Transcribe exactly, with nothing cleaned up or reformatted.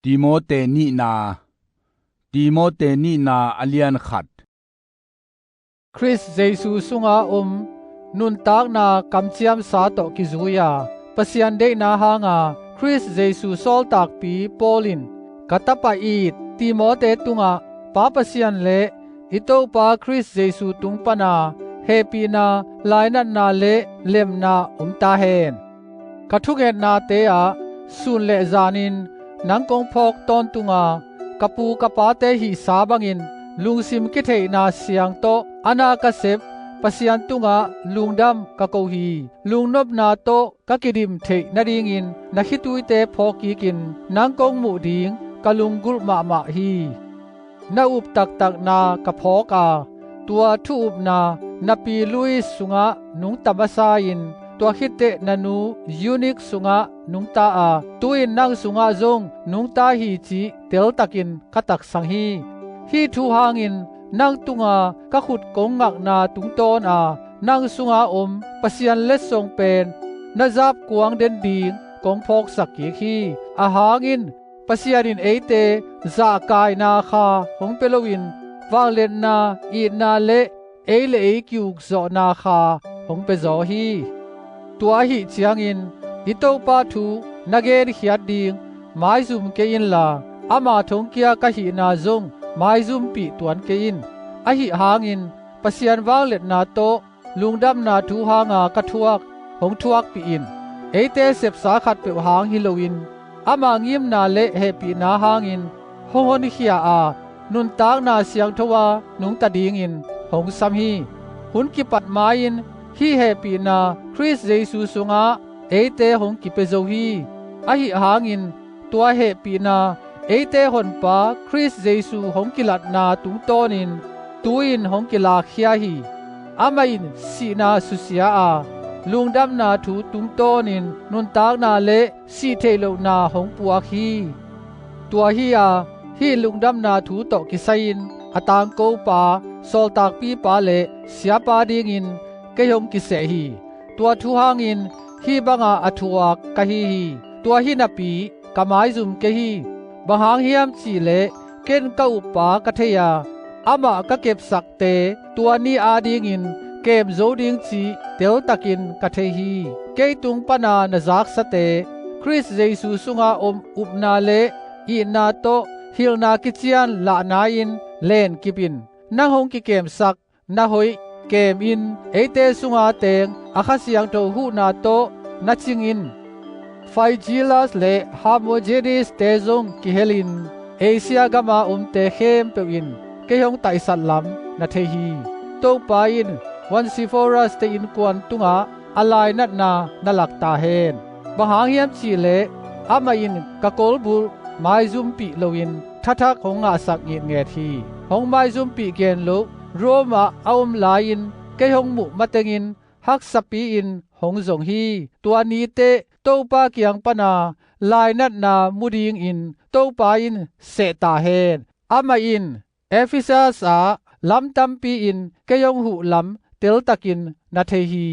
Timote nihna. Timote nihna a lian khat. Khrist Jesu sunga om nuntakna kamciamsa tawh kizui-a Pasian deihna hanga Khrist Jesu sawltakpi Paul in ka tapa it Timote tungah Pa Pasian le i Topa Khrist Jesu tung pana hehpihna, lainatna le lemna om ta hen. Ka thungetnate ah sun le zanin nang kong phawk tawntunga ka pu ka pate hihsa bangin lungsim kitheihna siang tawh a na ka sep Pasian tungah lungdam ka ko hi. Lungnopna tawh ka kidim theih nadingin na khituite phawk kikin nang kong muh ding ka lunggulh mahmah hi. Na up taktakna ka phawk a, tua thu-upna na pi Lois sungah nungta masa-in tua khitteh na nu Eunik sungah nungta a, tu-in nang sungah zong nungta hi cih teltakin ka taksang hi. Hih thu hangin nang tunga ka khut kong ngakna tungtawn a, nang sunga om Pasian letsong pen na zapkuang den ding kong phawksak kik hi. Ahang in Pasian in eite zahkaina kha hong pia loin vangliatna, itna le ei le ei ki-ukzawhna kha hong piazaw hi. Tua ahih ciangin i Topa thu na genkhiat ding maizum kei inla, ama thongkia ka hihna zong maizumpih tuan kei in. Ahi hangin Pasian vangliatna tawh lungdamna thu hanga ka thuak hong thuakpih in. Eite sepsa khatpeuh hang hi loin ama ngimna le hehpihna hangin hong honkhia a, nuntakna siangtho-a nungta dingin hong sam hi. Hun kipat ma-in hih hehpihna Khrist Jesu sungah eite hong kipia zo hi. Ahi hangin tua hehpihna eite Honpa Khrist Jesu hong kilatna tungtawnin tu-in hong kilakkhia hi. Amah in sihna susia a, lungdamna thu tungtawnin nuntakna le sih theih lohna hong puak hi. Tua hi-a hih lungdamna thu tawh kisai-in a tangkopa, sawltakpipa le siapa dingin kei hong kiseh hi. Tua thu hangin hih banga a thuak ka hi hi. Tua hi napi ka maizum kei hi. Bang hang hiam cihleh ken ka uppa ka thei a, amah ka kepsakte tua ni adingin kem zo ding cih teltakin ka thei hi. Kei tung pana na zaksate Khrist Jesu sunga om upna le itna tawh hilhna kician lahna-in lenkip in. Nang hong kikemsak na hoih kem in, eite sunga teng a Kha Siangtho huhna tawh na cing in. Phygellus le Hermogenes-te zong kihelin Asia gama omte khempeuh in kei hong taisat lam na thei hi. Topa in Onesiphorus-te innkuan tungah a lainatna na lak ta hen. Bang hang hiam cihleh amah in ka kolbulh maizumpih loin thathak hong ngahsak ngitnget hi. Hong maizumpih gen loh Rome ah a om lai-in kei hong muh matengin haksapi-in hong zong hi. Tua ni teh Topa kiang pana lainatna mu dingin Topa in seh ta hen. Amah in Ephesus ah lam tampi-in kei hong huh lam teltakin na thei hi.